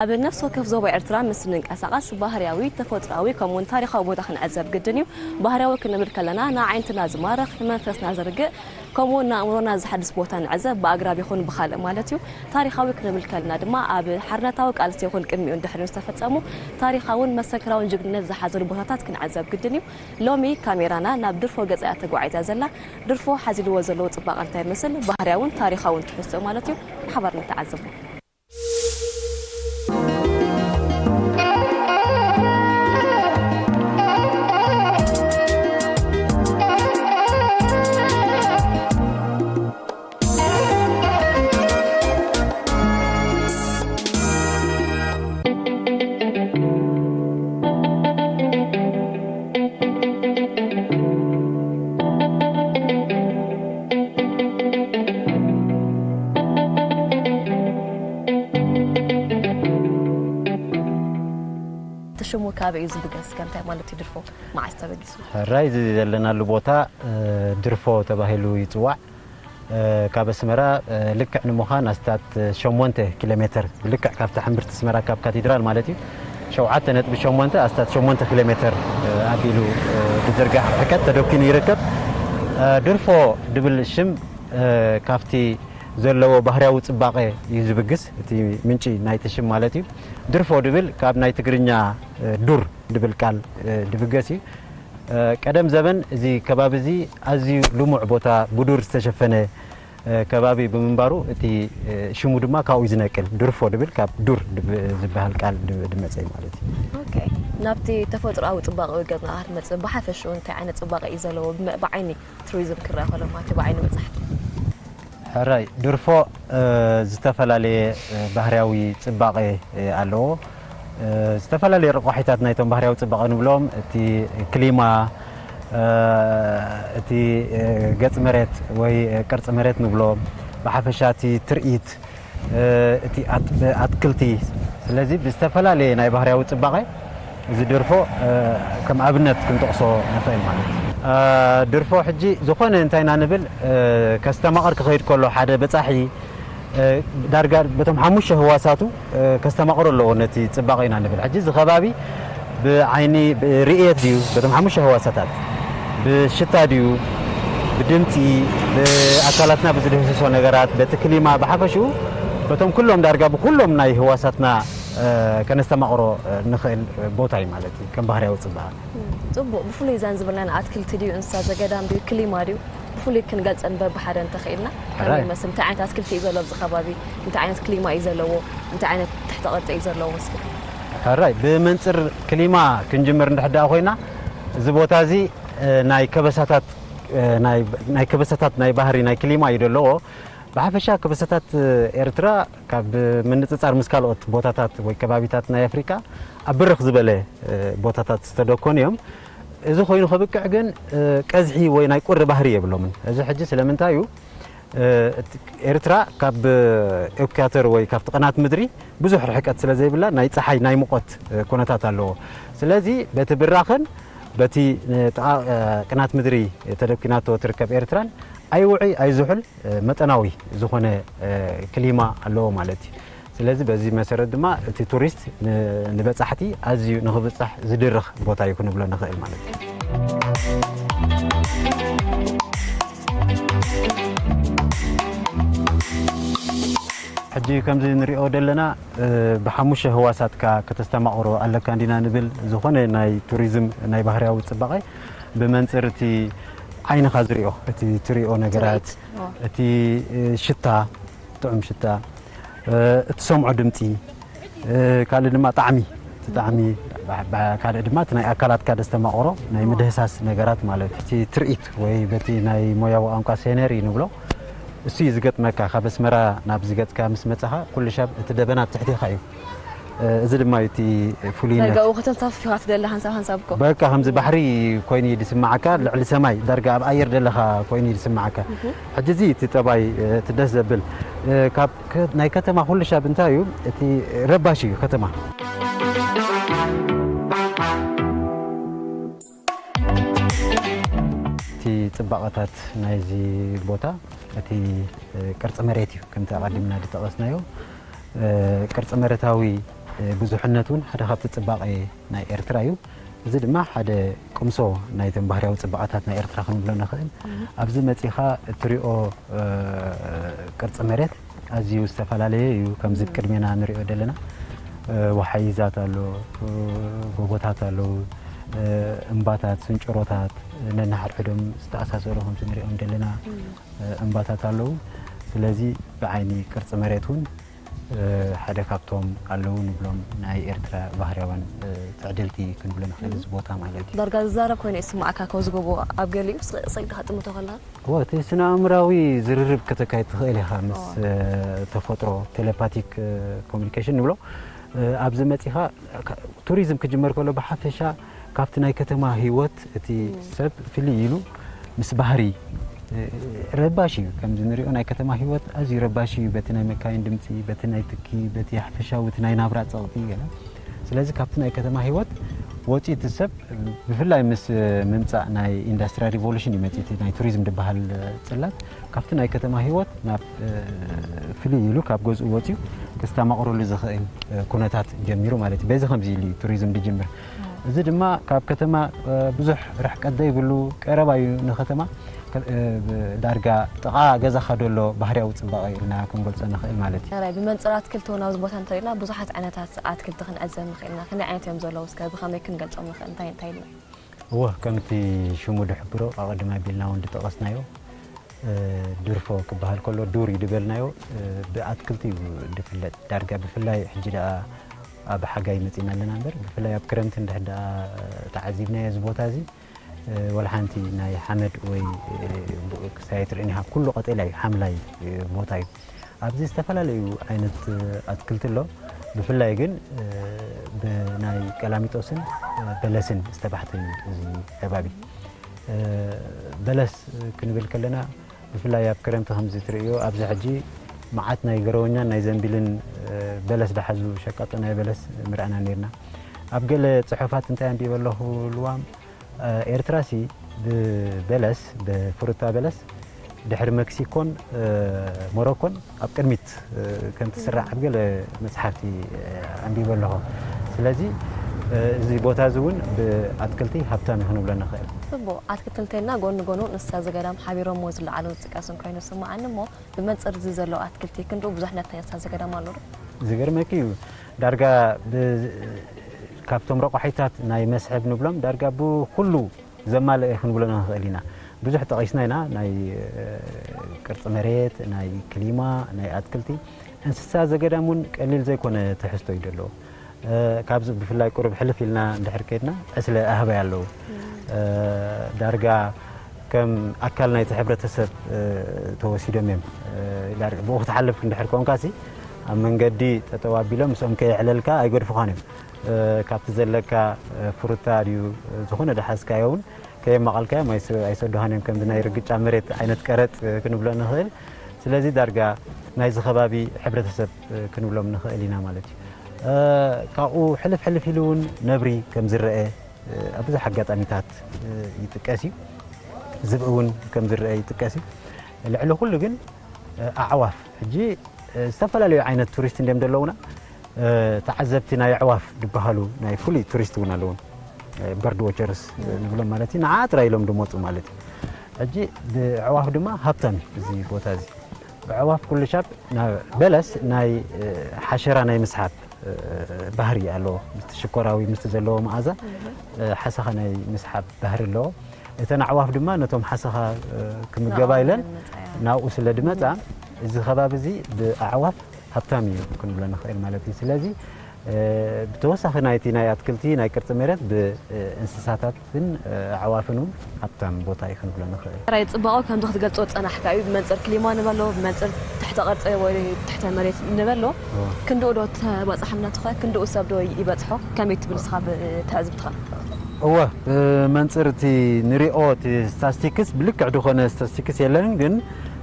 ኣብ ነፍሲ ወከፍ ዞባ ኤርትራ ምስ እንንቀሳቐስ ባህርያዊ፣ ተፈጥሮኣዊ ከምኡውን ታሪኻዊ ቦታ ክንዕዘብ ግድን እዩ። ባህርያዊ ክንብል ከለና ንዓይንትና ዝማርኽ፣ ንመንፈስና ዘርግእ ከምኡውን ንኣእምሮና ዝሓድስ ቦታ ንዕዘብ፣ ብኣግራብ ይኹን ብኻልእ ማለት እዩ። ታሪኻዊ ክንብል ከለና ድማ ኣብ ሓርነታዊ ቃልሲ ይኹን ቅድሚኡን ድሕሪኡን ዝተፈጸሙ ታሪኻውን መሰክራውን ጅግንነት ዝሓዘሉ ቦታታት ክንዕዘብ ግድን እዩ። ሎሚ ካሜራና ናብ ድርፎ ገጻ እያ ተጓዒዛ ዘላ። ድርፎ ሓዚልዎ ዘለዉ ጽባቐ እንታይ ይመስል? ባህርያውን ታሪኻውን ትሕዝቶ ማለት እዩ። ብሓባር ንተዓዘቦ። እቲ ሽሙ ካበይ እዩ ዝብገስ? ከምታይ ማለት እዩ ድርፎ? መዓስ ተበጊሱ? ሕራይ እዚ ዘለናሉ ቦታ፣ እ፣ ድርፎ ተባሂሉ ይጽዋዕ። እ፣ ካብ ኣስመራ፣ እ፣ ልክዕ ንምዃን ኣስታት ሸሞንተ ኪሎ ሜተር፣ ልክዕ ካብታ ሕምብርቲ ኣስመራ ካብ ካቴድራል ማለት እዩ፣ ሸውዓተ ነጥቢ ሸሞንተ ኣስታት ሸሞንተ ኪሎ ሜተር፣ እ፣ ኣቢሉ፣ እ፣ ብዝርጋሕ ርሕቀት ተደኪኑ ይርከብ። እ፣ ድርፎ ድብል ሽም፣ እ፣ ካብቲ ዘለዎ ባህርያዊ ጽባቐ እዩ ዝብግስ፣ እቲ ምንጪ ናይቲ ሽም ማለት እዩ። ድርፎ ድብል ካብ ናይ ትግርኛ፣ እ፣ ዱር ድብል ቃል፣ እ፣ ድብገስ እዩ። እ፣ ቀደም ዘበን እዚ ከባቢ እዚ ኣዝዩ ልሙዕ ቦታ፣ ብዱር ዝተሸፈነ፣ እ፣ ከባቢ ብምንባሩ፣ እቲ፣ እ፣ ሽሙ ድማ ካብኡ እዩ ዝነቅል። ድርፎ ድብል ካብ ዱር ድብ-፣ ዝበሃል ቃል ድ-፣ ድመጸ እዩ ማለት እዩ። ኦኬ። ናብቲ ተፈጥሮኣዊ ጽባቐ ገጽና ክንመጽእ፣ ብሓፈሽኡ እንታይ ዓይነት ጽባቐ እዩ ዘለዎ? ብመ-፣ ብዓይኒ ቱሪዝም ክረኣ ከሎ ማለት እዩ፣ ብዓይኒ በጻሕቲ። ሕራይ፣ ድርፎ፣ እ፣ ዝተፈላለየ፣ እ፣ ባህርያዊ ጽባቐ፣ እ፣ ኣለዎ። እ፣ ዝተፈላለየ ረቋሒታት ናይቶም ባህርያዊ ጽባቐ ንብሎም፣ እቲ ክሊማ፣ እ፣ እቲ፣ እ፣ ገጽ መሬት ወይ፣ እ፣ ቅርጺ መሬት ንብሎ፣ ብሓፈሻ እቲ ትርኢት፣ እ፣ እቲ ኣት-፣ ኣትክልቲ። ስለዚ ብዝተፈላለየ ናይ ባህርያዊ ጽባቐ እዚ ድርፎ፣ እ፣ ከም ኣብነት ክንጠቕሶ ንኽእል ማለት እዩ። እ፣ ድርፎ ሕጂ ዝኾነ እንታይ ኢና ንብል፣ እ፣ ከስተማቕር ክኸይድ ከሎ ሓደ በጻሒ፣ እ፣ ዳርጋ በቶም ሓሙሽተ ህዋሳቱ፣ እ፣ ከስተማቕሮ ኣለዎ ነቲ ጽባቐ ኢና ንብል። ሕጂ እዚ ከባቢ ብዓይኒ፣ ብርእየት ድዩ፣ በቶም ሓሙሽተ ህዋሳታት፣ ብሽታ ድዩ፣ ብድምጺ፣ ብኣካላትና ብዝድህስሶ ነገራት፣ በቲ ክሊማ፣ ብሓፈሽኡ በቶም ኩሎም ዳርጋ ብኩሎም ናይ ህዋሳትና፣ እ፣ ከነስተማቕሮ፣ እ፣ ንኽእል ቦታ እዩ ማለት እዩ፣ ከም ባህርያዊ ጽባቐ። እም፣ ጽቡቕ። ብፍሉይ እዘን ዝበልናን ኣትክልቲ ድዩ፣ እንስሳ ዘገዳም ድዩ፣ ክሊማ ድዩ፣ ብፍሉይ ክንገልጸን በብሓደ እንተኽኢልና፣ ከመይ ሕራይ። ይመስል? እንታይ ዓይነት ኣትክልቲ እዩ ዘሎ ኣብዚ ከባቢ? እንታይ ዓይነት ክሊማ እዩ ዘለዎ? እንታይ ዓይነት ትሕተ ቅርጺ እዩ ዘለዎ? እስኪ። ሕራይ፣ ብመንጽር ክሊማ ክንጅምር እንድሕር ደኣ ኮይና፣ እዚ ቦታ እዚ፣ እ፣ ናይ ከበሳታት፣ እ፣ ናይ፣ ናይ ከበሳታት ናይ ባህሪ ናይ ክሊማ እዩ ዘለዎ። ብሓፈሻ ከበሳታት ኤርትራ ካብ ምንጽጻር ምስ ካልኦት ቦታታት ወይ ከባቢታት ናይ ኣፍሪቃ ኣብ ብርኽ ዝበለ፣ እ፣ ቦታታት ዝተደኮኑ እዮም። እዚ ኮይኑ ከብቅዕ ግን፣ እ፣ ቀዝሒ ወይ ናይ ቁሪ ባህሪ የብሎምን። እዚ ሕጂ ስለምንታይ እዩ? እ፣ እቲ ኤርትራ ካብ ኤኩያተር ወይ ካብቲ ቅናት ምድሪ ብዙሕ ርሕቀት ስለ ዘይብላ ናይ ጸሓይ ናይ ሙቐት፣ እ፣ ኩነታት ኣለዎ። ስለዚ በቲ ብራኸን በቲ ንጥቓ፣ እ፣ ቅናት ምድሪ ተደኪናቶ ትርከብ ኤርትራን ኣይውዕይ ኣይዝሑል፣ እ፣ መጠናዊ ዝኾነ፣ እ፣ ክሊማ ኣለዎ ማለት እዩ። ስለዚ በዚ መሰረት ድማ እቲ ቱሪስት ን-፣ ንበጻሕቲ ኣዝዩ ንኽብጻሕ ዝድርኽ ቦታ እዩ ክንብሎ ንኽእል ማለት እዩ። ሕጂ ከምዚ ንሪኦ ዘለና፣ እ፣ ብሓሙሽተ ህዋሳትካ ከተስተማቕሮ ኣለካ እንዲና ንብል። ዝኾነ ናይ ቱሪዝም ናይ ባህርያዊ ጽባቐ ብመንጽር እቲ ዓይንኻ ዝሪኦ፣ እቲ ትሪኦ ነገራት፣ ትርኢት። ኦ። እቲ፣ እ፣ ሽታ፣ ጥዑም ሽታ፣ እ፣ እትሰምዖ ድምጺ፣ እ፣ ካልእ ድማ ጣዕሚ፣ እቲ ጣዕሚ፣ ባ-፣ ባ-፣ ካልእ ድማ እቲ ናይ ኣካላትካ ደስተማቕሮ ናይ ምድህሳስ ነገራት ማለት እዩ። እቲ ትርኢት ወይ በቲ ናይ ሞያዊ ቋንቋ ሴነሪ ንብሎ፣ እሱ እዩ ዝገጥመካ። ካብ ኣስመራ ናብ ዝገጽካ ምስ መጻኻ፣ ኩሉ ሻብ እቲ ደበና ኣብ ትሕቴኻ እዩ። እ፣ እዚ ድማ እዩ እቲ ፍሉይነት። ዳርጋ እው ከተንሳፍፍ ኢኻ ትደሊ ሓንሳብ ሓንሳብ እኮ። በቃ ከምዚ ባሕሪ ኮይኑ እዩ ዝስምዓካ፣ ልዕሊ ሰማይ ዳርጋ ኣብ ኣየር ዘለኻ ኮይኑ እዩ ዝስምዓካ። እህ። ሕጂ እዚ እቲ ጠባይ፣ እ፣ እቲ ደስ ዘብል፣ እ፣ ካብ ከ-፣ ናይ ከተማ ኩሉ ሻብ እንታይ እዩ? እቲ ረባሽ እዩ ከተማ። እቲ ጽባቐታት ናይዚ ቦታ እቲ፣ እ፣ ቅርጺ መሬት እዩ። ከምቲ ኣቐዲምና ዝጠቐስናዮ፣ እ፣ ቅርጺ መሬታዊ ብዙሕነት እውን ሓደ ካብቲ ጽባቐ ናይ ኤርትራ እዩ። እዚ ድማ ሓደ ቅምሶ ናይቶም ባህርያዊ ጽባቐታት ናይ ኤርትራ ክንብሎ ንኽእል። ኣብዚ መጺኻ እትሪኦ ቅርጺ መሬት ኣዝዩ ዝተፈላለየ እዩ። ከምዚ ቅድሜና ንሪኦ ዘለና ወሓይዛት ኣሎ፣ ጎቦታት ኣለዉ፣ እምባታት፣ ስንጭሮታት፣ ነንሓድሕዶም ዝተኣሳሰሩ ከምዚ ንሪኦም ዘለና እምባታት ኣለዉ። ስለዚ ብዓይኒ ቅርጺ መሬት እውን ሓደ ካብቶም ኣለዉ ንብሎም ናይ ኤርትራ ባህርያውያን ትዕድልቲ ክንብሎ ንኽእል እዚ ቦታ ማለት እዩ። ዳርጋ ዝዛረብ ኮይኑ ይስማዓካ ካብ ዝጎቦ ኣብ ገሊኡ ስቕ ኢልካ ክትጥምቶ ከለኻ? እወ፣ እቲ ስነ ኣእምራዊ ዝርርብ ከተካይድ ትኽእል ኢኻ ምስ ተፈጥሮ፣ ቴሌፓቲክ ኮሚኒኬሽን ንብሎ። ኣብዚ መጺኻ ቱሪዝም ክጅመር ከሎ ብሓፈሻ ካብቲ ናይ ከተማ ህይወት እቲ ሰብ ፍልይ ኢሉ ምስ ባህሪ ረባሽ እዩ። ከምዚ ንሪኦ ናይ ከተማ ህይወት ኣዝዩ ረባሽ እዩ። በቲ ናይ መካይን ድምፂ፣ በቲ ናይ ትኪ፣ በቲ ሓፈሻዊ እቲ ናይ ናብራ ፀቕጢ ገለ። ስለዚ ካብቲ ናይ ከተማ ህይወት ወፂኡ እቲ ሰብ ብፍላይ ምስ ምምፃእ ናይ ኢንዱስትሪያል ሪቮሉሽን እዩ መፂኡ እቲ ናይ ቱሪዝም ዝበሃል ፅላት ካብቲ ናይ ከተማ ህይወት ናብ ፍልይ ኢሉ ካብ ገዝኡ ወፂኡ ክስተማቕረሉ ዝኽእል ኩነታት ጀሚሩ ማለት እዩ። በዚ ከምዚ ኢሉ እዩ ቱሪዝም ዝጅምር። እዚ ድማ ካብ ከተማ ብዙሕ ርሕቀት ዘይብሉ ቀረባ እዩ ንከተማ። ዳርጋ ጥቓ ገዛኻ ደሎ ባህርያዊ ጽባቐ ኢልና ክንገልጾ ንኽእል ማለት እዩ። ራይ ብመንጽር ኣትክልቲ እውን ኣብዚ ቦታ እንተሪእና ብዙሓት ዓይነታት ኣትክልቲ ክንዕዘብ ንኽእል ኢና። ክንደይ ዓይነት እዮም ዘለዉ? እስከ ብኸመይ ክንገልጾም ንኽእል? እንታይ እንታይ ኢልና? እወ፣ ከምቲ ሽሙ ዝሕብሮ ኣቐድም ኣቢልና እውን ዝጠቐስናዮ ድርፎ ክበሃል ከሎ ዱር እዩ ዝበልናዮ ብኣትክልቲ እዩ ዝፍለጥ። ዳርጋ ብፍላይ ሕጂ ደኣ ኣብ ሓጋይ መጺና ኣለና እምበር ብፍላይ ኣብ ክረምቲ እንድሕር ደኣ ተዓዚብናዮ እዚ ቦታ እዚ ወላ ሓንቲ ናይ ሓመድ ወይ ክሳይ ትርእን ኢኻ። ኩሉ ቀጠልያ እዩ፣ ሓምላይ ቦታ እዩ። ኣብዚ ዝተፈላለዩ ዓይነት ኣትክልቲ ኣሎ። ብፍላይ ግን ብናይ ቀላሚጦስን በለስን ዝተባሕተ እዩ እዚ ከባቢ። በለስ ክንብል ከለና ብፍላይ ኣብ ክረምቲ ከምዚ ትርእዮ ኣብዚ ሕጂ መዓት ናይ ገረወኛን ናይ ዘንቢልን በለስ ዝሓዙ ሸቃጦ ናይ በለስ ምርኣና ነርና። ኣብ ገለ ጽሑፋት እንታይ ኣንቢበ ኣለኹ ልዋም ኤርትራሲ ብበለስ ብፍሩታ በለስ ድሕሪ መክሲኮን ሞሮኮን ኣብ ቅድሚት ከም ትስራዕ ኣብ ገለ መጽሓፍቲ ኣንቢበ ኣለኹ። ስለዚ እዚ ቦታ እዚ እውን ብኣትክልቲ ሃብታም እዩ ክንብሎ ንኽእል። ጽቡቕ፣ ኣትክልቲ እንተልና ጎኒ ጎኑ እንስሳ ዘገዳም ሓቢሮሞ ዝለዓሉ ዝጥቀስን ኮይኑ ዝስምዓኒ እሞ ብመንጽር እዚ ዘለዉ ኣትክልቲ ክንድኡ ብዙሕነት ናይ እንስሳ ዘገዳም ኣሎ ዶ? ዝገርመኪ እዩ ዳርጋ ካብቶም ረቋሒታት ናይ መስሕብ ንብሎም ዳርጋ ብኩሉ ዘማልአ ክንብሎ ንኽእል ኢና። ብዙሕ ጠቒስና ኢና፣ ናይ ቅርጺ መሬት፣ ናይ ክሊማ፣ ናይ ኣትክልቲ። እንስሳ ዘገዳም እውን ቀሊል ዘይኮነ ትሕዝቶ እዩ ዘለዎ። ካብዚ ብፍላይ ቁሩብ ሕልፍ ኢልና እንድሕር ከድና ዕስለ ኣህባይ ኣለዉ። ዳርጋ ከም ኣካል ናይቲ ሕብረተሰብ ተወሲዶም እዮም። ብኡ ክትሓልፍ እንድሕር ኮንካሲ ኣብ መንገዲ ጠጠው ኣቢሎም ምስኦም ከየዕለልካ ኣይገድፉኻን እዮም። ካብቲ ዘለካ ፍሩታ ድዩ ዝኾነ ዝሓዝካዮ እውን ከየማቐልካዮም ኣይሰዱኻን እዮም። ከምዚ ናይ ርግጫ መሬት ዓይነት ቀረፅ ክንብሎ ንኽእል። ስለዚ ዳርጋ ናይዚ ከባቢ ሕብረተሰብ ክንብሎም ንኽእል ኢና ማለት እዩ። ካብኡ ሕልፍ ሕልፍ ኢሉ እውን ነብሪ ከም ዝረአ ኣብ ብዙሕ ኣጋጣሚታት ይጥቀስ እዩ። ዝብኢ እውን ከም ዝረአ ይጥቀስ እዩ። ልዕሊ ኩሉ ግን ኣዕዋፍ ሕጂ ዝተፈላለዩ ዓይነት ቱሪስት እንዲም ዘለውና ተዓዘብቲ ናይ ኣዕዋፍ ዝበሃሉ ናይ ፍሉይ ቱሪስት እውን ኣለውን። በርድ ዎቸርስ ንብሎም ማለት እዩ። ንዓ ጥራይ ኢሎም ዝመፁ ማለት እዩ። ሕጂ ብኣዕዋፍ ድማ ሃብታም እዩ እዚ ቦታ እዚ። ብኣዕዋፍ ኩሉ ሻብ በለስ ናይ ሓሸራ ናይ ምስሓብ ባህሪ ኣለዎ። ምስቲ ሽኮራዊ ምስቲ ዘለዎ መኣዛ ሓሰኻ ናይ ምስሓብ ባህሪ ኣለዎ። እተን ኣዕዋፍ ድማ ነቶም ሓሰኻ ክምገባ ኢለን ናብኡ ስለ ዝመፃ እዚ ከባቢ እዚ ብኣዕዋፍ ሃብታም እዩ ክንብሎ ንኽእል ማለት እዩ። ስለዚ ብተወሳኺ ናይቲ ናይ ኣትክልቲ ናይ ቅርፂ መሬት ብእንስሳታትን ኣዕዋፍን እውን ሃብታም ቦታ እዩ ክንብሎ ንኽእል። ራይ ፅባቐ ከምዚ ክትገልፆ ዝፀናሕካ እዩ። ብመንፅር ክሊማ ንበሎ፣ ብመንፅር ትሕተ ቅርፂ ወይ ትሕተ መሬት ንበሎ ክንድኡ ዶ ተባፃሕምና ትኸ ክንድኡ ሰብ ዶ ይበፅሖ? ከመይ ትብል ንስኻ ብትዕዝብትኻ? እወ፣ ብመንፅር እቲ ንሪኦ እቲ ስታስቲክስ ብልክዕ ዝኾነ ስታስቲክስ የለን፣ ግን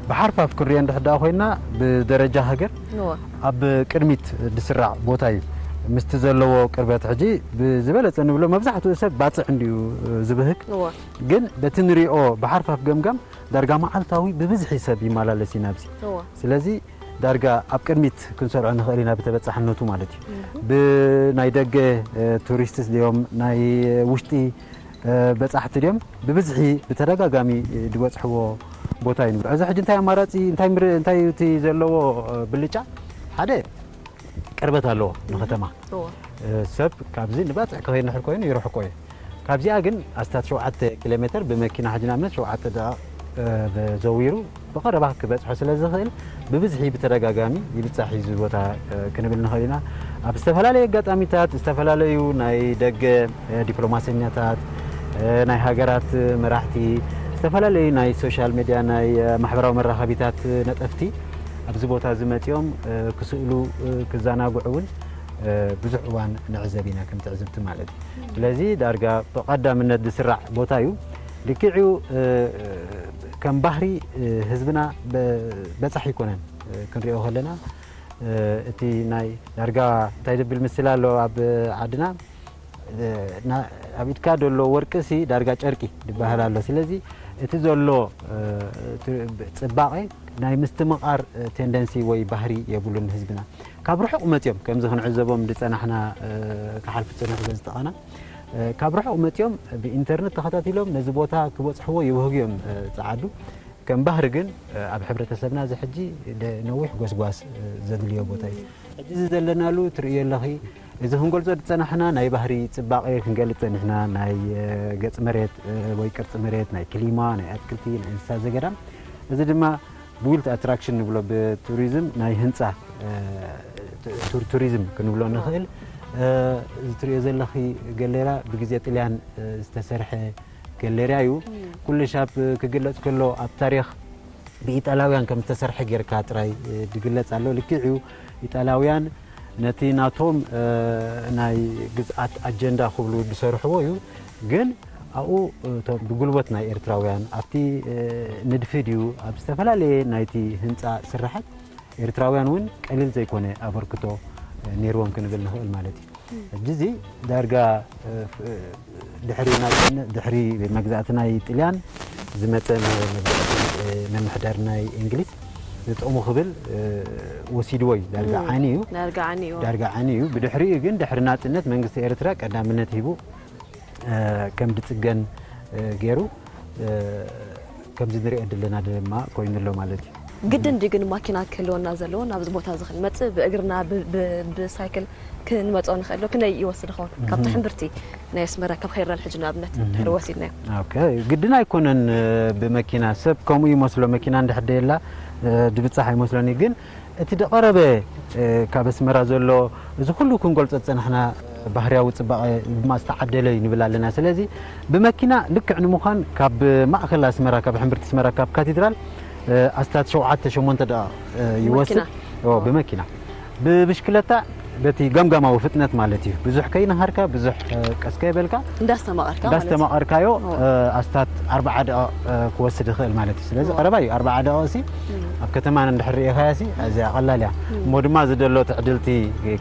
ብሓርፋፍ ክንሪኦ እንድሕር ደኣ ኮይና ብደረጃ ሃገር እወ። ኣብ ቅድሚት ዝስራዕ ቦታ እዩ። ምስቲ ዘለዎ ቅርበት ሕጂ ብዝበለፀ ንብሎ መብዛሕትኡ ሰብ ባፅዕ እንድዩ ዝብህግ፣ እወ። ግን በቲ ንሪኦ ብሓርፋፍ ገምጋም ዳርጋ መዓልታዊ ብብዝሒ ሰብ ይመላለስ እዩ ናብዚ። እወ። ስለዚ ዳርጋ ኣብ ቅድሚት ክንሰርዖ ንኽእል ኢና ብተበጻሕነቱ ማለት እዩ። ብናይ ደገ ቱሪስትስ ድዮም ናይ ውሽጢ በጻሕቲ ድዮም ብብዝሒ ብተደጋጋሚ ዝበጽሕዎ ቦታ እዩ ንብል። እዚ ሕጂ እንታይ ኣማራጺ እንታይ እንታይ እቲ ዘለዎ ብልጫ ሓደ ቅርበት ኣለዎ ንከተማ። ሰብ ካብዚ ንባጽዕ ክኸይድ ንሕር ኮይኑ ይርሕቆ እዩ። ካብዚኣ ግን ኣስታት ሸውዓተ ኪሎ ሜትር ብመኪና ሕጂ ንኣብነት ሸውዓተ ደቂቕ ዘዊሩ ብቐረባ ክበጽሖ ስለ ዝኽእል ብብዝሒ ብተደጋጋሚ ይብጻሕ እዩ እዚ ቦታ ክንብል ንኽእል ኢና። ኣብ ዝተፈላለዩ ኣጋጣሚታት ዝተፈላለዩ ናይ ደገ ዲፕሎማሰኛታት፣ ናይ ሃገራት መራሕቲ፣ ዝተፈላለዩ ናይ ሶሻል ሜድያ ናይ ማሕበራዊ መራኸቢታት ነጠፍቲ ኣብዚ ቦታ እዚ መጺኦም ክስእሉ ክዘናግዑ እውን ብዙሕ እዋን ንዕዘብ ኢና ከም ትዕዝብቲ ማለት እዩ። ስለዚ ዳርጋ ብቐዳምነት ዝስራዕ ቦታ እዩ። ልክዕኡ ከም ባህሪ ህዝብና በጻሕ ይኮነን ክንሪኦ ከለና እቲ ናይ ዳርጋ እንታይ ድብል ምስል ኣሎ ኣብ ዓድና ኣብ ኢድካ ዘሎ ወርቂ ሲ ዳርጋ ጨርቂ ዝበሃል ኣሎ። ስለዚ እቲ ዘሎ ጽባቐ ናይ ምስትምቓር ቴንደንሲ ወይ ባህሪ የብሉን ህዝብና። ካብ ርሑቕ መጽዮም ከምዚ ክንዕዘቦም ዝጸናሕና ክሓልፉ ጸኒሑ በዚ ጠቐና ካብ ርሑቕ መጽዮም ብኢንተርነት ተኸታቲሎም ነዚ ቦታ ክበጽሕዎ ይብህጉ እዮም ጸዓዱ። ከም ባህሪ ግን ኣብ ሕብረተሰብና እዚ ሕጂ ነዊሕ ጎስጓስ ዘድልዮ ቦታ እዩ። ሕጂ እዚ ዘለናሉ ትርእዮ ኣለኺ። እዚ ክንገልጾ ዝጸናሕና ናይ ባህሪ ጽባቐ ክንገልጽ ጸኒሕና ናይ ገጽ መሬት ወይ ቅርጺ መሬት ናይ ክሊማ ናይ ኣትክልቲ ናይ እንስሳ ዘገዳም እዚ ድማ ዊልት ኣትራክሽን ንብሎ ብቱሪዝም ናይ ህንፃ ቱሪዝም ክንብሎ ንኽእል። እዚ ትሪኦ ዘለኺ ገሌራ ብግዜ ጥልያን ዝተሰርሐ ገሌርያ እዩ። ኩሉ ሻብ ክግለጽ ከሎ ኣብ ታሪኽ ብኢጣላውያን ከም ዝተሰርሐ ጌርካ ጥራይ ዝግለጽ ኣሎ። ልክዕ እዩ። ኢጣላውያን ነቲ ናቶም ናይ ግዝኣት ኣጀንዳ ክብሉ ዝሰርሕዎ እዩ። ግን ኣብኡ እቶም ብጉልበት ናይ ኤርትራውያን ኣብቲ ንድፊ ድዩ ኣብ ዝተፈላለየ ናይቲ ህንፃ ስራሓት ኤርትራውያን እውን ቀሊል ዘይኮነ ኣበርክቶ ነይርዎም ክንብል ንኽእል ማለት እዩ። ሕጂ እዚ ዳርጋ ድሕሪ ናፅነት ድሕሪ መግዛእቲ ናይ ጥልያን ዝመፀ መምሕዳር ናይ እንግሊዝ ጥቕሙ ክብል ወሲድዎ እዩ። ዳርጋ ዓይኒ እዩ። ዳርጋ ዓይኒ እዩ። ዳርጋ ዓይኒ እዩ። ብድሕሪኡ ግን ድሕሪ ናፅነት መንግስቲ ኤርትራ ቀዳምነት ሂቡ ከም ድፅገን ገይሩ ከምዚ ንሪኦ ዘለና ድማ ኮይኑ ኣሎ ማለት እዩ። ግድን ድዩ ግን ማኪና ክህልወና ዘለዎ ናብዚ ቦታ እዚ ክንመጽእ? ብእግርና ብ- ብ- ብሳይክል ክንመጾ ንኽእል ዶ? ክንደይ ይወስድ ይኸውን? ካብቲ ሕምብርቲ ናይ ኣስመራ ካብ ኸይራል ሕጂ ንኣብነት ድሕሪ ወሲድናዮ። ኦኬ፣ ግድን ኣይኮነን። ብመኪና ሰብ ከምኡ ይመስሎ መኪና እንድሕር ደየላ ድብጻሕ ኣይመስሎን እዩ። ግን እቲ ዝቐረበ ካብ ኣስመራ ዘሎ እዚ ኩሉ ክንገልጾ ዝጸናሕና ባህርያዊ ጽባቐ ድማ ዝተዓደለ እዩ ንብል ኣለና። ስለዚ ብመኪና ልክዕ ንምዃን ካብ ማእከል ኣስመራ ካብ ሕምብርቲ ኣስመራ ካብ ካቴድራል ኣስታት ሸውዓተ ሸሞንተ ደቂቕ ይወስድ። ብመኪና ብመኪና ብብሽክለታ በቲ ገምጋማዊ ፍጥነት ማለት እዩ። ብዙሕ ከይነሃርካ ብዙሕ ቀስ ከይበልካ እንዳስተማቐርካ ማለት እዩ። እንዳስተማቐርካዮ ኣስታት ኣርባዓ ደቂቕ ክወስድ ይኽእል ማለት እዩ። ስለዚ ቀረባ እዩ ኣርባዓ ደቂቕ ሲ ኣብ ከተማና እንድሕር ርኢኻያ ሲ ኣዝያ ቀላል እያ። እሞ ድማ እዚ ዘሎ ትዕድልቲ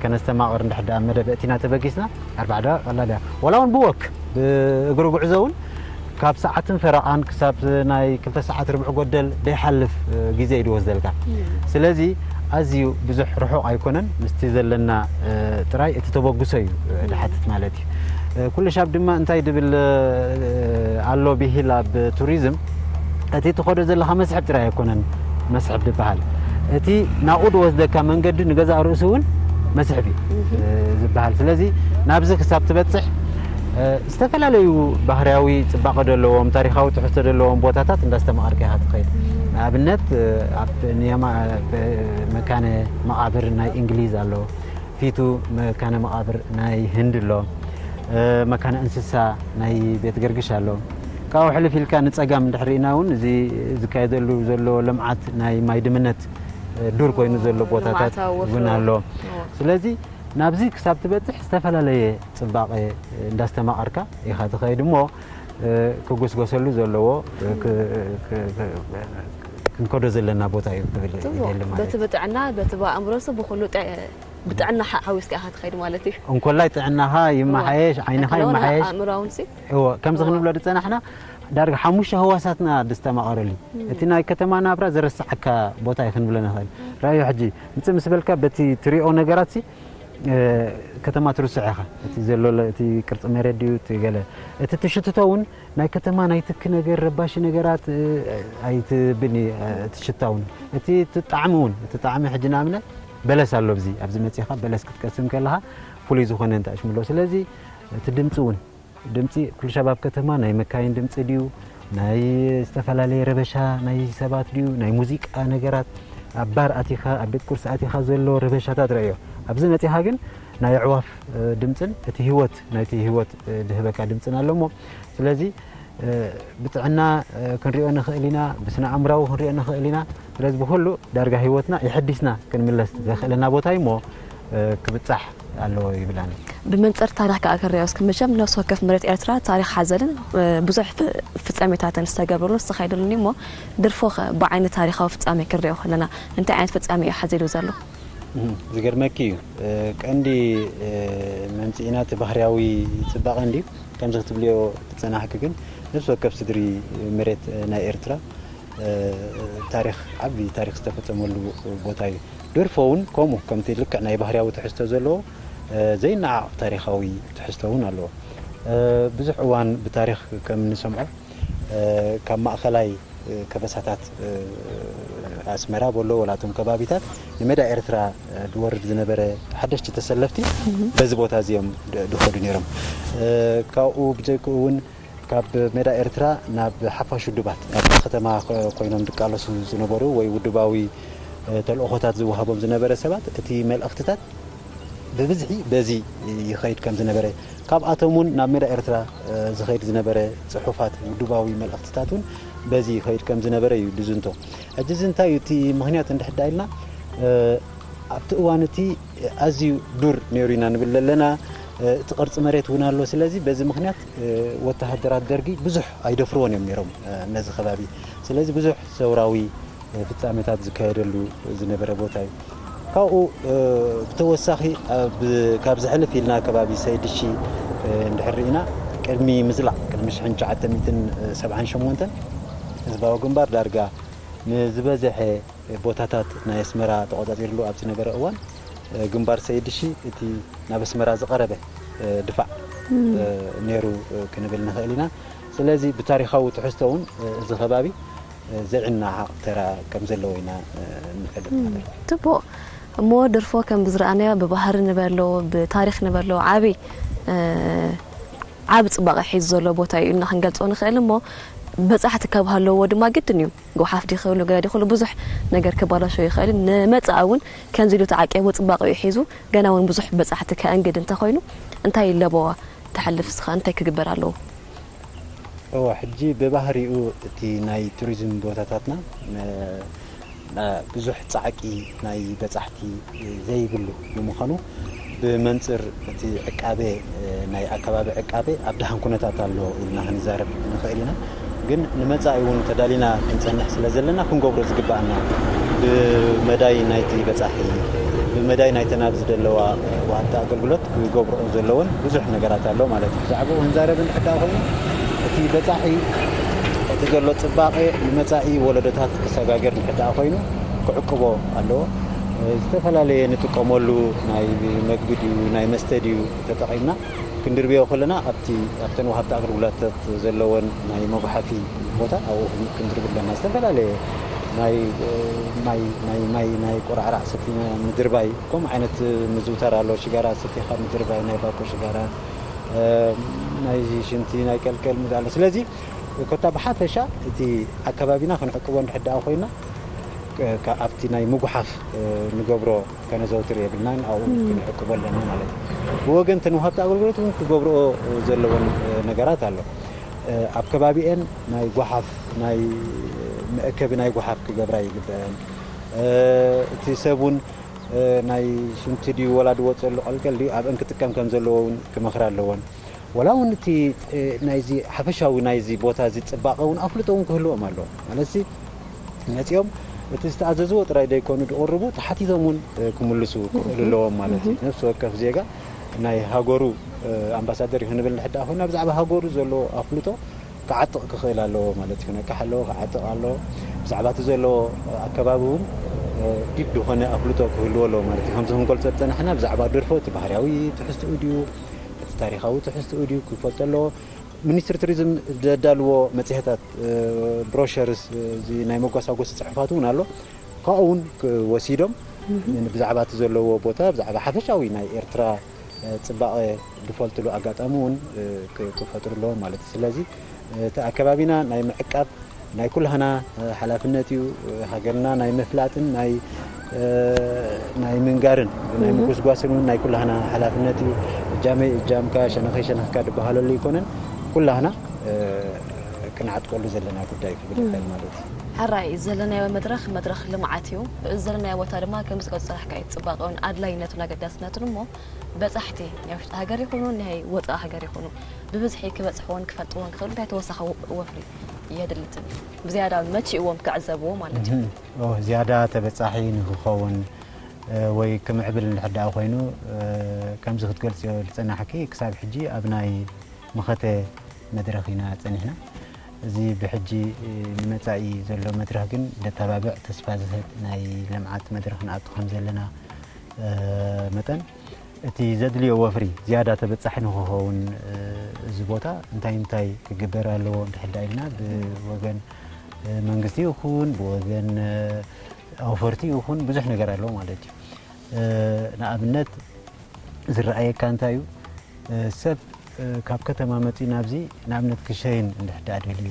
ከነስተማቕር እንድሕር ደኣ መደብ እቲና ተበጊስና ኣርባዓ ደቂቕ ቀላል እያ። ዋላ እውን ብወክ ብእግሪ ጉዕዞ እውን ካብ ሰዓትን ፈረቓን ክሳብ ናይ ክልተ ሰዓት ርብዒ ጎደል ዘይሓልፍ ግዜ እዩ ዝወስደልካ። ስለዚ ኣዝዩ ብዙሕ ርሑቕ ኣይኮነን። ምስቲ ዘለና ጥራይ እቲ ተበግሶ እዩ ድሓትት ማለት እዩ። ኩሉ ሻብ ድማ እንታይ ድብል ኣሎ ብሂል ኣብ ቱሪዝም እቲ ትኸዶ ዘለኻ መስሕብ ጥራይ ኣይኮነን መስሕብ ዝበሃል። እቲ ናብኡ ዝወስደካ መንገዲ ንገዛእ ርእሱ እውን መስሕብ እዩ ዝበሃል። ስለዚ ናብዚ ክሳብ ትበፅሕ ዝተፈላለዩ ባህርያዊ ፅባቐ ዘለዎም ታሪኻዊ ትሕዝቶ ዘለዎም ቦታታት እንዳስተማቐርካ ኢኻ ትኸይድ። ንኣብነት ኣብ ንየማ መካነ መቓብር ናይ እንግሊዝ ኣሎ። ፊቱ መካነ መቓብር ናይ ህንዲ ኣሎ። መካነ እንስሳ ናይ ቤት ገርግሽ ኣሎ። ካብኡ ሕልፍ ኢልካ ንጸጋም እንድሕር ርኢና እውን እዚ ዝካየደሉ ዘሎ ልምዓት ናይ ማይ ድምነት ዱር ኮይኑ ዘሎ ቦታታት እውን ኣሎ። ስለዚ ናብዚ ክሳብ ትበጽሕ ዝተፈላለየ ጽባቐ እንዳስተማቐርካ ኢኻ ትኸይድ እሞ ክጉስጎሰሉ ዘለዎ ክንከዶ ዘለና ቦታ እዩ ክብል ይደሊ ማለት በቲ ብጥዕና በቲ ብኣእምሮስ ብኩሉ ብጥዕና ሓዊስካ ኢኻ ትኸይድ ማለት እዩ። እንኮላይ ጥዕናኻ ይመሓየሽ ዓይንኻ ይመሓየሽ ኣእምራውንሲ እዎ ከምዚ ክንብሎ ዝፀናሕና ዳርጋ ሓሙሽተ ህዋሳትና ድስተማቐረሉ እዩ። እቲ ናይ ከተማ ናብራ ዘረስዓካ ቦታ እዩ ክንብሎ ንኽእል። ራእዮ ሕጂ ምጽእ ምስ በልካ በቲ ትሪኦ ነገራት ሲ ከተማ ትርስዖ ኢኻ። እቲ ዘሎ እቲ ቅርጺ መሬት ድዩ እቲ ገለ እቲ ትሽትቶ እውን ናይ ከተማ ናይ ትኪ ነገር ረባሺ ነገራት ኣይትብኒ። እቲ ሽታ እውን እቲ ጣዕሚ እውን እቲ ጣዕሚ ሕጂ ንኣብነት በለስ ኣሎ ብዚ ኣብዚ መጺኻ በለስ ክትቀስም ከለኻ ፍሉይ ዝኾነ እንታይ ሽምሎ ስለዚ እቲ ድምጺ እውን ድምጺ ኩሉ ሸባብ ከተማ ናይ መካይን ድምጺ ድዩ ናይ ዝተፈላለየ ረበሻ ናይ ሰባት ድዩ ናይ ሙዚቃ ነገራት ኣብ ባር ኣቲኻ ኣብ ቤት ቁርሲ ኣቲኻ ዘሎ ረበሻታት ረእዮ። ኣብዚ መጺኻ ግን ናይ ኣዕዋፍ ድምጽን እቲ ህይወት ናይቲ ህይወት ድህበካ ድምጽን ኣሎ እሞ ስለዚ ብጥዕና ክንሪኦ ንኽእል ኢና፣ ብስነ ኣእምራዊ ክንሪኦ ንኽእል ኢና። ስለዚ ብኩሉ ዳርጋ ህይወትና የሐዲስና ክንምለስ ዘኽእለና ቦታ እዩ እሞ ክብጻሕ ኣለዎ ይብል ኣነ። ብመንጽር ታሪኽ ከኣ ክንሪኦ እስኪ መቸም ነፍሲ ወከፍ መሬት ኤርትራ ታሪኽ ሓዘልን ብዙሕ ፍጻሜታትን ዝተገብረሉ ዝተኻየደሉን እዩ እሞ ድርፎ ኸ ብዓይኒ ታሪኻዊ ፍጻሜ ክንሪኦ ከለና እንታይ ዓይነት ፍጻሜ እዩ ሓዚሉ ዘሎ? ዝገርመኪ እዩ ቀንዲ መምፅኢና እቲ ባህርያዊ ፅባቐ እንድዩ ከምዚ ክትብልዮ ዝፀናሕኪ ግን ነፍሲ ወከፍ ስድሪ መሬት ናይ ኤርትራ ታሪኽ ዓቢ ታሪኽ ዝተፈፀመሉ ቦታ እዩ። ደርፎ እውን ከምኡ ከምቲ ልክዕ ናይ ባህርያዊ ትሕዝቶ ዘለዎ ዘይነዓቕ ታሪኻዊ ትሕዝቶ እውን ኣለዎ። ብዙሕ እዋን ብታሪኽ ከም እንሰምዖ ካብ ማእኸላይ ከበሳታት ኣስመራ በሎ ወላቶም ከባቢታት ንመዳ ኤርትራ ዝወርድ ዝነበረ ሓደሽቲ ተሰለፍቲ በዚ ቦታ እዚኦም ድኸዱ ነይሮም። ካብኡ ብጀክኡ እውን ካብ ሜዳ ኤርትራ ናብ ሓፋሽ ውድባት ኣብ ከተማ ኮይኖም ዝቃለሱ ዝነበሩ ወይ ውድባዊ ተልእኾታት ዝወሃቦም ዝነበረ ሰባት እቲ መልእኽትታት ብብዝሒ በዚ ይኸይድ ከም ዝነበረ ካብኣቶም እውን ናብ ሜዳ ኤርትራ ዝኸይድ ዝነበረ ፅሑፋት ውድባዊ መልእኽትታት እውን በዚ ይኸይድ ከም ዝነበረ እዩ ዝዝንቶ። ሕጂ እዚ እንታይ እዩ እቲ ምኽንያት እንድሕዳ ኢልና ኣብቲ እዋን እቲ ኣዝዩ ዱር ነይሩ ኢና ንብል ዘለና። እቲ ቅርፂ መሬት እውን ኣሎ። ስለዚ በዚ ምኽንያት ወተሃደራት ደርጊ ብዙሕ ኣይደፍርዎን እዮም ነይሮም ነዚ ከባቢ። ስለዚ ብዙሕ ሰውራዊ ፍጻሜታት ዝካየደሉ ዝነበረ ቦታ እዩ። ካብኡ ብተወሳኺ ካብ ዘሕልፍ ኢልና ከባቢ ሰይድሺ እንድሕር ርኢና ቅድሚ ምዝላቕ ቅድሚ ሽሕን ትሽዓተ ሚእትን ሰብዓን ሸሞንተን ህዝባዊ ግንባር ዳርጋ ንዝበዘሐ ቦታታት ናይ ኣስመራ ተቆጻጺርሉ ኣብ ዝነበረ እዋን ግንባር ሰይድሺ እቲ ናብ ኣስመራ ዝቐረበ ድፋዕ ነይሩ ክንብል ንኽእል ኢና። ስለዚ ብታሪኻዊ ትሕዝቶ እውን እዚ ከባቢ ዘይናዓቕ ተራ ከም ዘለዎ ኢና ንፈልጥ ማለት እዩ። ጽቡቕ እሞ ድርፎ ከም ብዝረኣናዮ ብባህሪ ንበሎ ብታሪኽ ንበሎ ዓቢ ዓቢ ጽባቐ ሒዙ ዘሎ ቦታ እዩ ኢልና ክንገልጾ ንኽእል እሞ በጻሕቲ ካብ ሃለዎ ድማ ግድን እዩ ጎሓፍ ዲ ክብሉ ገለ ዲ ክብሉ ብዙሕ ነገር ክባላሾ ይኽእል እዩ። ንመጻኢ እውን ከምዚ ኢሉ ተዓቂቡ ጽባቐኡ ሒዙ ገና እውን ብዙሕ በጻሕቲ ከእንግድ እንተኾይኑ እንታይ ይለበዋ? ተሓልፍ እስኻ እንታይ ክግበር ኣለዎ? እወ፣ ሕጂ ብባህሪኡ እቲ ናይ ቱሪዝም ቦታታትና ብዙሕ ፃዕቂ ናይ በፃሕቲ ዘይብሉ ብምዃኑ ብመንፅር እቲ ዕቃበ ናይ ኣከባቢ ዕቃበ ኣብ ደሓን ኩነታት ኣሎ ኢልና ክንዛረብ ንኽእል ኢና። ግን ንመፃኢ እውን ተዳሊና ክንፀንሕ ስለ ዘለና ክንገብሮ ዝግባኣና ብመዳይ ናይቲ በፃሒ ብመዳይ ናይተን ኣብዚ ዘለዋ ወሃብቲ ኣገልግሎት ክገብርኦ ዘለወን ብዙሕ ነገራት ኣሎ ማለት እዩ። ብዛዕባኡ ክንዛረብ እንድሕር ደኣ ኮይኑ እቲ በፃሒ እቲ ዘሎ ፅባቐ ንመፃኢ ወለዶታት ክሰጋገር እንድሕር ደኣ ኮይኑ ክዕቅቦ ኣለዎ። ዝተፈላለየ ንጥቀመሉ ናይ መግቢ ድዩ ናይ መስተ ድዩ ተጠቒምና ክንድርብዮ ከለና ኣብቲ ኣብተን ወሃብቲ ኣገልግሎታት ዘለወን ናይ መጉሓፊ ቦታ ኣብኡ ክንድርብ ኣለና። ዝተፈላለየ ናይ ማይ ናይ ማይ ናይ ቆራዕራዕ ሰቲና ምድርባይ ከምኡ ዓይነት ምዝውታር ኣሎ። ሽጋራ ሰቲኻ ምድርባይ ናይ ባኮ ሽጋራ ናይ ሽንቲ ናይ ቀልቀል ምድ ኣሎ። ስለዚ ኮታ ብሓፈሻ እቲ ኣከባቢና ክንዕቅቦ እንድሕር ደኣ ኮይና ኣብቲ ናይ ምጉሓፍ ንገብሮ ከነዘውትር የብልናን ኣብኡ ክንዕቅቦ ኣለና ማለት እዩ። ብወገን ተን ወሃብቲ ኣገልግሎት እውን ክገብርኦ ዘለወን ነገራት ኣሎ። ኣብ ከባቢኤን ናይ ጓሓፍ ናይ መእከቢ ናይ ጓሓፍ ክገብራ ይግበአን። እቲ ሰብ እውን ናይ ሽንቲ ድዩ ወላ ድወፀሉ ቀልቀል ድዩ ኣብአን ክጥቀም ከም ዘለዎ እውን ክመኽራ ኣለወን። ወላ እውን እቲ ናይዚ ሓፈሻዊ ናይዚ ቦታ እዚ ፅባቐ እውን ኣፍልጦ እውን ክህልዎም ኣለዎ። ማለትሲ መፂኦም እቲ ዝተኣዘዝዎ ጥራይ ዘይኮኑ ዝቕርቡ ተሓቲቶም እውን ክምልሱ ክኽእሉ ኣለዎም ማለት እዩ። ነፍሲ ወከፍ ዜጋ ናይ ሃገሩ ኣምባሳደር እዩ ክንብል ንሕዳእ ኮይና ብዛዕባ ሃገሩ ዘለዎ ኣፍልጦ ክዓጥቕ ክኽእል ኣለዎ ማለት እዩ። ክነቅሕ ኣለዎ፣ ክዓጥቕ ኣለዎ። ብዛዕባ እቲ ዘሎ ኣከባቢ እውን ዲብ ዝኾነ ኣፍልጦ ክህልዎ ኣለዎ ማለት እዩ። ከምዚ ክንገልጾ ዝጸናሕና ብዛዕባ ደርፎ እቲ ባህርያዊ ትሕዝትኡ ድዩ፣ እቲ ታሪኻዊ ትሕዝትኡ ድዩ ክፈልጦ ኣለዎ። ሚኒስትሪ ቱሪዝም ዘዳልዎ መጽሔታት፣ ብሮሸርስ፣ እዚ ናይ መጓሳጎሲ ጽሑፋት እውን ኣሎ። ካብኡ እውን ወሲዶም ብዛዕባ እቲ ዘለዎ ቦታ ብዛዕባ ሓፈሻዊ ናይ ኤርትራ ጽባቐ ዝፈልጥሉ ኣጋጣሚ እውን ክፈጥሩ ኣለዎም ማለት እዩ። ስለዚ እቲ ኣከባቢና ናይ ምዕቃብ ናይ ኩላህና ሓላፍነት እዩ። ሃገርና ናይ ምፍላጥን ናይ ናይ ምንጋርን ናይ ምጉስጓስን እውን ናይ ኩላህና ሓላፍነት እዩ። እጃመይ እጃምካ፣ ሸነኸይ ሸነኽካ ዝበሃለሉ ኣይኮነን። ኩላህና ክንዓጥቀሉ ዘለና ጉዳይ ክብል ይኽእል ማለት እዩ። ሕራይ ዘለናዮ መድረኽ መድረኽ ልምዓት እዩ። እዚ ዘለናዮ ቦታ ድማ ከም ዝገልጸ ጽባቐኡን ኣድላይነቱን ኣገዳስነቱን እሞ በጻሕቲ ናይ ውሽጢ ሃገር ይኹኑ ናይ ወጻኢ ሃገር ይኹኑ ብብዝሒ ክበጽሕዎን ክፈልጥዎን ክኽእሉ እንታይ ተወሳኺ ወፍሪ የድሊ ትብል? ብዝያዳ መቺእዎም ክዕዘብዎ ማለት እዩ። ዝያዳ ተበጻሒ ንክኸውን ወይ ክምዕብል እንድሕር ደኣ ኮይኑ ከምዚ ክትገልጽዮ ዝጸናሕኪ ክሳብ ሕጂ ኣብ ናይ መኸተ መድረኽ ኢና ጸኒሕና። እዚ ብሕጂ ንመጻኢ ዘሎ መድረኽ ግን ደተባብዕ ተስፋ ዝህብ ናይ ልምዓት መድረኽ ንኣቱ ከም ዘለና መጠን እቲ ዘድልዮ ወፍሪ ዝያዳ ተበጻሒ ንክኸውን እዚ ቦታ እንታይ እንታይ ክግበር ኣለዎ እንድሕር ደኣ ኢልና ብወገን መንግስቲ ይኹን ብወገን ኣውፈርቲ ይኹን ብዙሕ ነገር ኣለዎ ማለት እዩ። ንኣብነት ዝረኣየካ እንታይ እዩ? ሰብ ካብ ከተማ መጺኡ ናብዚ ንኣብነት ክሸይን እንድሕር ደኣ ደልዩ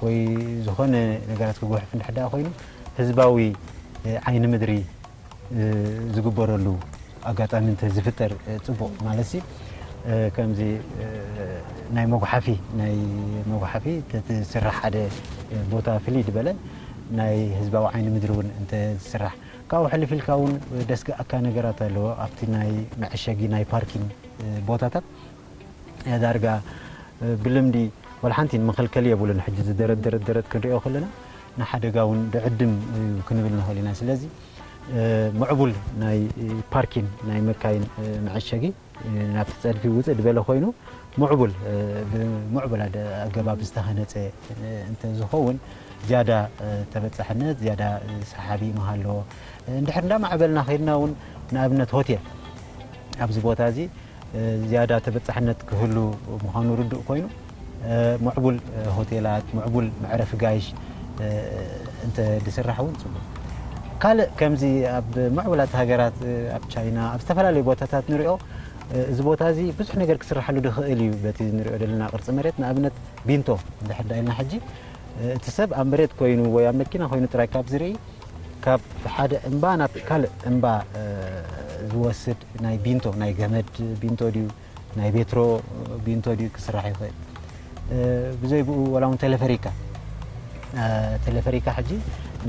ወይ ዝኾነ ነገራት ክጉሕፍ እንድሕር ደኣ ኮይኑ ህዝባዊ ዓይኒ ምድሪ ዝግበረሉ ኣጋጣሚ እንተ ዝፍጠር ጽቡቕ ማለት ሲ ከምዚ ናይ መጉሓፊ ናይ መጉሓፊ ተትስራሕ ሓደ ቦታ ፍልይ ዝበለ ናይ ህዝባዊ ዓይኒ ምድሪ እውን እንተ ዝስራሕ ካብኡ ሕልፍ ኢልካ እውን ደስግኣካ ነገራት ኣለዎ ኣብቲ ናይ መዐሸጊ ናይ ፓርኪንግ ቦታታት ዳርጋ ብልምዲ ወላ ሓንቲ መኸልከሊ የብሉን። ሕጂ ዝደረደረደረት ክንሪኦ ከለና ንሓደጋ እውን ድዕድም እዩ ክንብል ንኽእል ኢና። ስለዚ ምዕቡል ናይ ፓርኪን ናይ መካይን መዐሸጊ ናብቲ ጸድፊ ውፅእ ዝበለ ኮይኑ ምዕቡል ብምዕቡል ኣገባብ ዝተሃነፀ እንተዝኸውን ዝያዳ ተበፃሕነት ዝያዳ ሰሓቢ ምሃለዎ። እንድሕር እንዳማዕበልና ከይድና እውን ንኣብነት ሆቴል ኣብዚ ቦታ እዚ ዝያዳ ተበጻሕነት ክህሉ ምዃኑ ርዱእ ኮይኑ ምዕቡል ሆቴላት፣ ምዕቡል መዕረፊ ጋይሽ እንተ ዝስራሕ እውን ጽቡቕ። ካልእ ከምዚ ኣብ ምዕቡላት ሃገራት ኣብ ቻይና ኣብ ዝተፈላለዩ ቦታታት ንሪኦ እዚ ቦታ እዚ ብዙሕ ነገር ክስርሓሉ ዝኽእል እዩ በቲ ንሪኦ ዘለና ቅርጺ መሬት ንኣብነት ቢንቶ እንድሕር ዳ ኢልና ሕጂ እቲ ሰብ ኣብ መሬት ኮይኑ ወይ ኣብ መኪና ኮይኑ ጥራይ ካብ ዝርኢ ካብ ሓደ እምባ ናብ ካልእ እምባ ዝወስድ ናይ ቢንቶ ናይ ገመድ ቢንቶ ድዩ ናይ ቤትሮ ቢንቶ ድዩ ክስራሕ ይኽእል። ብዘይ ብኡ ወላ እውን ቴሌፈሪካ ቴሌፈሪካ ሕጂ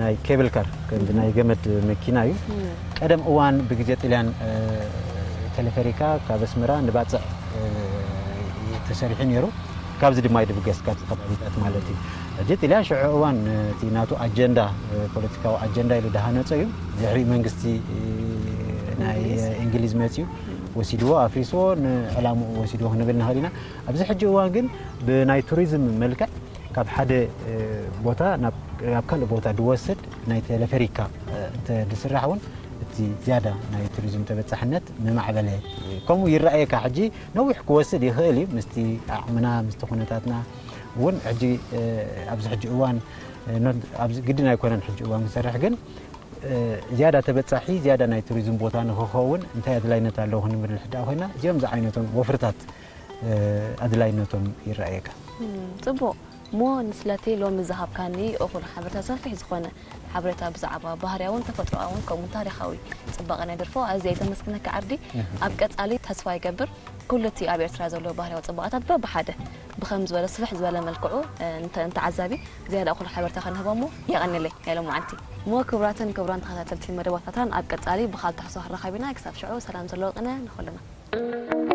ናይ ኬብል ካር ከምዚ ናይ ገመድ መኪና እዩ። ቀደም እዋን ብግዜ ጥልያን ቴሌፈሪካ ካብ ኣስመራ ንባፅዕ ተሰሪሑ ነይሩ። ካብዚ ድማ ይድብገስ ካብዚ ከባቢታት ማለት እዩ። ሕጂ ጥልያን ሽዑ እዋን እቲ ናቱ ኣጀንዳ ፖለቲካዊ ኣጀንዳ ኢሉ ዝሃነፀ እዩ። ድሕሪ መንግስቲ ናይ እንግሊዝ መፅዩ ወሲድዎ ኣፍሪስዎ ንዕላምኡ ወሲድዎ ክንብል ንኽእል ኢና። ኣብዚ ሕጂ እዋን ግን ብናይ ቱሪዝም መልክዕ ካብ ሓደ ቦታ ናብ ካልእ ቦታ ዝወስድ ናይ ቴሌፈሪካ እንተ ዝስራሕ እውን እቲ ዝያዳ ናይ ቱሪዝም ተበፃሕነት ምማዕበለ ከምኡ ይረኣየካ። ሕጂ ነዊሕ ክወስድ ይኽእል እዩ ምስቲ ዓቕምና ምስቲ ኩነታትና እውን ሕጂ ኣብዚ ሕጂ እዋን ግድን ኣይኮነን ሕጂ እዋን ክንሰርሕ ግን ዝያዳ ተበፃሒ ዝያዳ ናይ ቱሪዝም ቦታ ንክኸውን እንታይ ኣድላይነት ኣለዎ ክንብል ሕዳእ ኮይና እዚኦም ዝዓይነቶም ወፍርታት ኣድላይነቶም ይረኣየካ። ፅቡቕ እሞ ንስለቲ ሎሚ ዝሃብካኒ እኹል ሓበሬታ ሰፊሕ ዝኾነ ሓበሬታ ብዛዕባ ባህርያውን ተፈጥሮኣውን ከምኡ ታሪኻዊ ፅባቐ ናይ ደርፎ ኣዝየ ዘመስግነካ ዓርዲ። ኣብ ቀፃሊ ተስፋ ይገብር ኩሉ እቲ ኣብ ኤርትራ ዘለዎ ባህርያዊ ፅባቐታት በብሓደ ብኸም ዝበለ ስፍሕ ዝበለ መልክዑ ንተዓዛቢ ዝያዳ እኹል ሓበሬታ ከንህቦ እሞ የቐንለይ ናይ ሎማዓንቲ። እሞ ክቡራትን ክቡራን ተኸታተልቲ መደባታታን ኣብ ቀፃሊ ብኻልእ ትሕዝቶ ክንራኸብ ኢና። ክሳብ ሽዑ ሰላም ዘለዎ ቅነ ንኹልና።